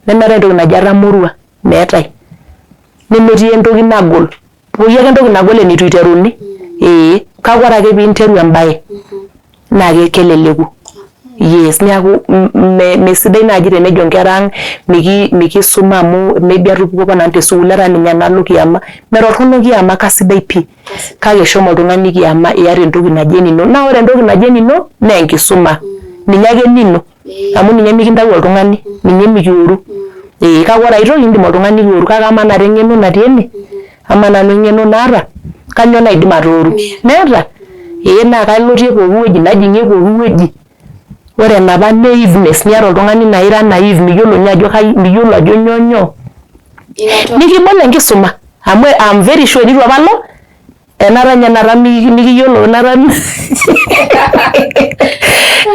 nemeetae entoki naji atamorua meetae. Nemetii entoki nagol, pooki ake entoki nagol eneitu iteruni ee kake ore ake piinteru embae naa keleleku. Yes neeku mesidai naaji tenejo inkera ang mikisuma amu maybe atupukuo apa nanu te sukuul etaa ninye enalo kiama. Metorrono kiama kasidai pii kake shomo oltung'ani kiama iyata entoki naji enino naa ore entoki naji enino naa enkisuma ninye ake enino amu ninye mikintau oltung'ani ninye mikioru ee kake ore aitoki indim oltung'ani kioru kake amaa tenakata eng'eno natii ene amaa nanu eng'eno naata kanyoo naidim atooru meeta ee naa kalotie pooki wueji najing'ie pooki wueji ore enapa naiveness niata oltung'ani naa ira naive miyiolo ninye ajo kai miyiolo ajo nyoo nyoo nikibol enkisuma amu I'm very sure tenitu apa alo enata ninye enata mikiyiolo enata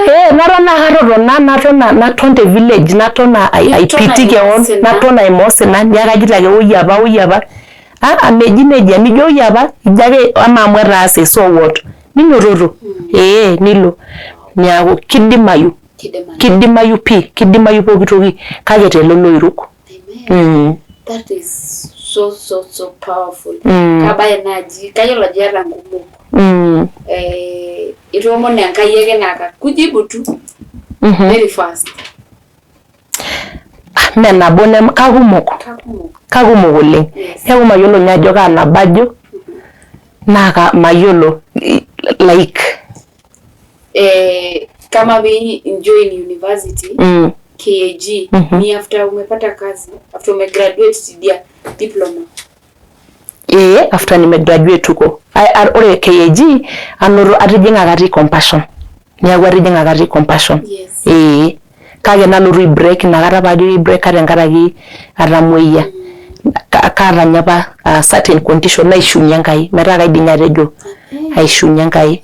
ee enata naa katotona naton naton te village naton aipiti kewon naton aimaa osina neeku kajito ake woi apa woi apa aa meji nejia mijo woi apa ijo ake amaa amu etaase so what ninyototo ee nilo neeku kidimayu kidimayu pii kidimayu pooki toki kake telelo oiruk. Mm. That is so so so powerful. Kabaye naaji kayiolo ajo iyata nkumok. Eh, itoomono Enkai ake naa kujibu tu very fast. Mme nabo nem kakumok. Kakumok oleng. Neeku mayiolo ninye ajo kaa nabo ajo naa mayiolo like Eh, kama we join university KAG ni after umepata kazi, after umegraduate dia diploma. Ee after nimegraduate huko. Ore KAG anoto atijing'a ake atii Compassion. Neeku atijing'a ake atii Compassion. Yes. Ee kake nalotu ai break inakata paajo ai break tenkaraki atamuoyia. Kaata ninye apa certain condition naishiunye Enkai metaa kaidim ninye atejo aishiunye Enkai.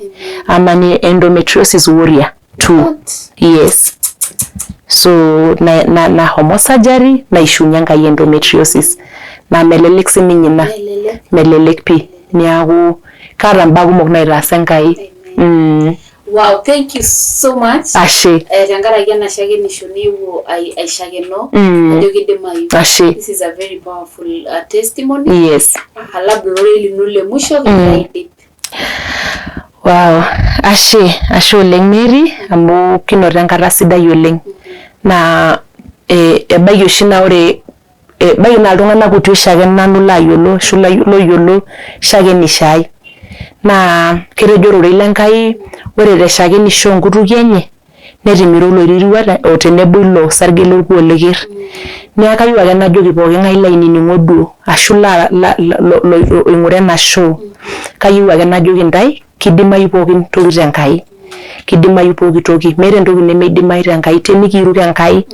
I'm an endometriosis warrior too. Yes. So nahomo surgery naishiunye Enkai endometriosis. Naa melelek sininye ina. Melelek pii. Neeku kaata imbaa kumok naitaasa Enkai. Wow, thank you so much. Ashe. Eh, tenkaraki ena shakenisho niewuo aishakeno ajo kidimayu. Ashe. This is a very powerful testimony. Yes. Labda ororei lino le musho kigira aidip. Wow, ashe, ashe oleng Mary amu kinoto enkata sidai oleng. Naa ebaiki oshi naa ore ebaiki naa iltung'anak kuti oshiake nanu laayiolo ashu looyiolo shakenisho ai. Naa ketejo ororei le Nkai ore te shakenisho oo nkutukie enye netimira oloirirua o tenebo ilo sarge lorkuo liker. Neeku kayieu ake najoki pooki ng'ae lainining'o duo ashu oing'ura ena show, kayieu ake najoki intae kidimayu pooki toki te Nkai. Kidimayu pooki toki, meeta entoki nemeidimayu te Nkai tenikiiruk Enkai.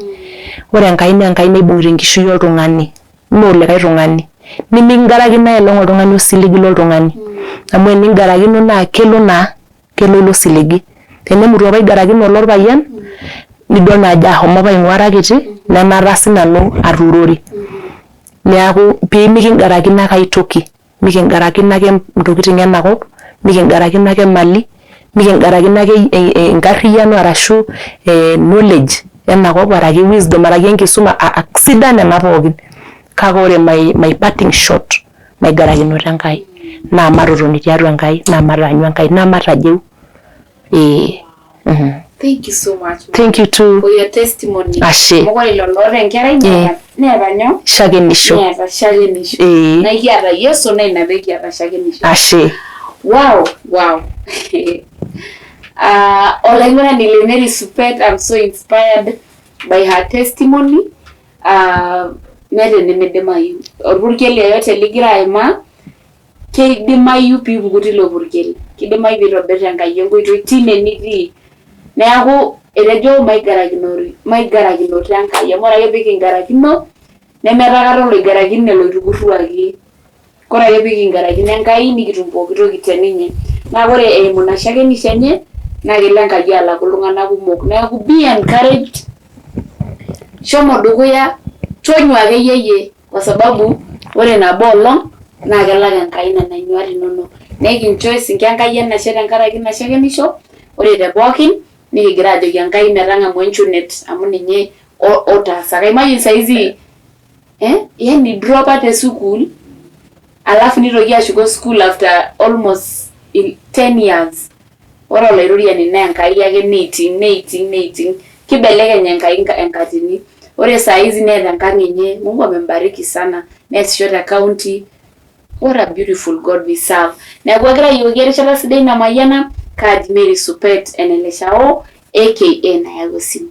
Ore Enkai naa Enkai naibung'ita enkishui oltung'ani mee olikae tung'ani. Nimikingarakino aelong oltung'ani osiligi loltung'ani amu eningarakino naa kelo naa kelo ilo siligi. Tenemutu apa igarakine olorpayian nidol naa ajo ashomo apa aing'ua ara kiti nenata sinanu aturore. Neeku pemikingarakino ake aitoki, mikingarakino ake intokitin enakop, mikingarakino ake imali, mikingarakino ake enkarriyiano arashu knowledge enakop araki wisdom araki enkisuma, sidan nena pookin kake ore my parting shot maigarakinoto Enkai naa matotoni tiatua Enkai naa mataanyu Enkai naa matajeu ee. Thank you so much. Thank you too. For your testimony. Ashe. Amu ore ilo loota enkerai neeta nyoo? Shakenisho. Neeta shakenisho. Ee. Naa ekiata Yesu naa ina pee kiata shakenisho. Ashe. Wow, wow. Olaing'urani le Mary Supet, I'm so inspired by her testimony. Meeta enemidimayu. Orpurkel yeyote ligira aimaa keidimayu piipuku tilo purkel. Kidimayu piitobirr Enkai enkoitoi tine nitii. Neeku etejo maigarakinori maigarakinoto Enkai amu ore ake pee kingarakino nemeeta aikata oloigarakine oloitukuruaki. Ore ake pee kingarakino Enkai nikitum pooki toki te ninye. Naa ore eimu ina shakenisho enye naa kelo Enkai alaku iltung'anak kumok. Neeku be encouraged, shomo dukuya, tonyua akeyie yie kwa sababu ore nabo olong naa kelak Enkai nena nyuat inonok. Nekincho esinko Enkai enashe tenkaraki ina shakenisho, ore te pookin nikigira aajoki Enkai metang'amu enchunet amu ninye otaasaka. Imagine saizi eh, yani dropa te sukuul alafu nitoki ashuko sukuul after almost 10 years. Ore Olaitoriani naa Enkai ake neiting, neiting, neiting. Kibelekeny Enkai enkatini. Ore saa hizi neeta enkang enye, Mungu amembariki sana, neesisho te county. What a beautiful God we serve. Neeku agira ayioki erishata sidai namayiana, kaaji Mary Supet Eneleshao aka Nayau Esimu.